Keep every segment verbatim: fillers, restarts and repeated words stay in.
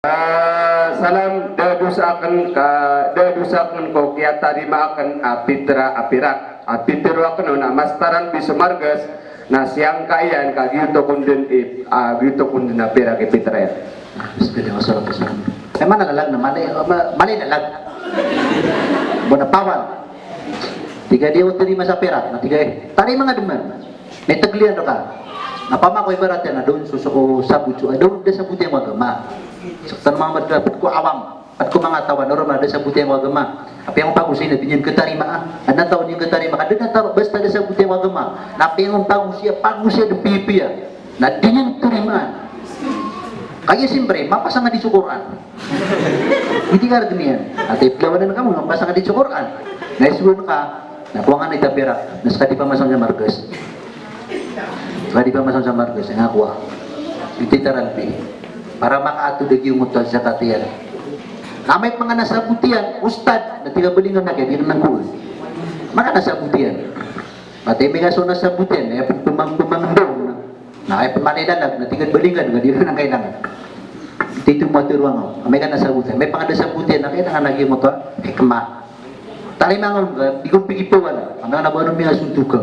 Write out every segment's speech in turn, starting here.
Ah, salam, da dosa akn ka, da dosa akn ko kiyatarima akn a pitra a pirak. A pitharo akn on a mas taralbi so margas, na siyangka iyan ka giyoto kon dn i, ah, giyoto kon dn a pirak i pitra iyan. Bismillah, wassalatu wassalam. Eh, mana lalag na mali, ma-, mali lalag. Bo na pawal. Tig a di ako tarima sa pirak, na tig a, eh, tarima nga dn man. Na itgl iyan rka. Na pama ko ibarat iyan a da on so, so sabot so, a da on da sabot iyan ko agama. Sktano manga madkhal, pd ko awam, pd ko manga taw a normal a da sabot iyan ko agama. Apiya ngka pagosay na di niyan khatarima, ah. Adn a taw a di niyan khatarima, ka adn a taw basta da sabot iyan ko agama. Na apiya ngka pagosay, pagosay a da pipiya. Na di niyan tarimaan. Kaya siyempre, mapasang a di so Qur'an. Tig a rktano iyan. Ati pd a wanan ka mo, mapasang a di so Qur'an. Na isoon ka, na kowa nga na ita pirak, na ska di pamasang sa margas. Ska di pamasang sa margas, nga kowa. Iti taralbi. Para makaatod a giyoto a zakat iyan. Na amay pn ka na sabot iyan, ustad, na tig a balingan aki, di na nangkoon. Maka na sabot iyan. Pati mika so na sabot iyan, aya pn pmang-, pmangndao. Na aya pn malilalag, na tig a balingan, nga di na kailangan. Tito mo a tharoa nga. Amay ka na sabot iyan, amay pn ka da sabot iyan, na kailangan a giyoto a hikmah. Tarima nga on ka, di ko pigipawala. Amay ka na ba on miyasuntok ka.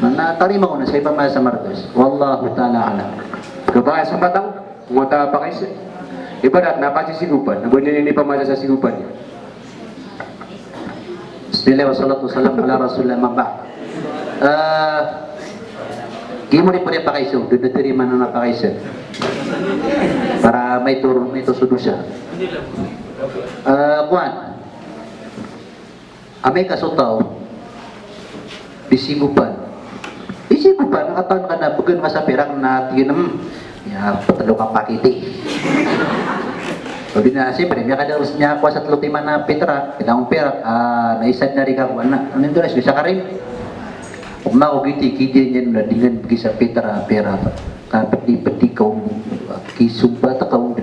Na, na tarima nga on na sa ipamasa sa margas. Wallahu ta'ala a'lam. Kapakay sa mata ko, ngota pakay sa. Ibarat na pakay sa sigopan, na ba niyan ipamasa sa sigopan iyan. Bismillah, wassalatu wassalamu ala rasulillah, amma ba'd. Eh, giya mo di pn pakay so, da dn tarimaan a pakay so. Para maito, maito so dosa. Eh, kowan. Amay ka so taw, di sigopan. Di sigopan, katawan ka na bgan ka sa pirak na tig iyan, hmm, aya ptlo ka pakiti. O di na, siyempre, miyakadalm, miyakowa sa tlo timan a pitra, kailangan pirak, ah, na isa dn a di kakowa na. Ano ito na, isa ka rin. Mako giti, kidiya niyan na di ngka bgi sa pitra, pirak. Ka pdi, pdi ka on, kisombat ka on.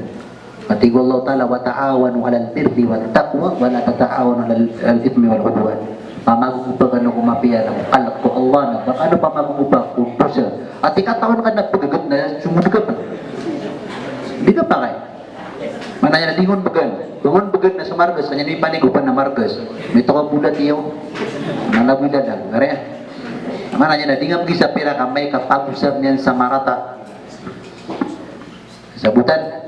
Tig o Allah Ta'ala, "Wa ta'awanu 'alal birri wat taqwa, wa la ta'awanu 'alal, 'alal ithmi wal 'udwan." Pamagogopa kano ko mapiya na kalk ko Allah, na ba kano pamagogopa ko dosa. Ati katawan ka na pggt na somod ka pn. Di ka pakay. Maana niyan na di ngka on bgan. Ba ngka on bgan na so margas, kanya niyan ipanigopan a margas. Mito ka bolat iyo. Nalagoy lalag. Ari. Maana niyan na di ngka bgi sa pirak amay ka pagosay niyan sa marata. Sabotan.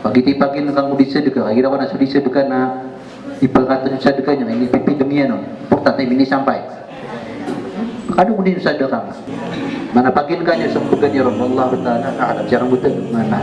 Pagiti pagin ka ngka di sadka, kagira ko na so di sadka na ipakatn sadka niyan, inipipidng iyan on. Importante minisampay. Kano ko di sadka. Mana pagin ka niyan so bgan iyan ron, wallahu ta'ala a'lam. Siya ka mutag mana.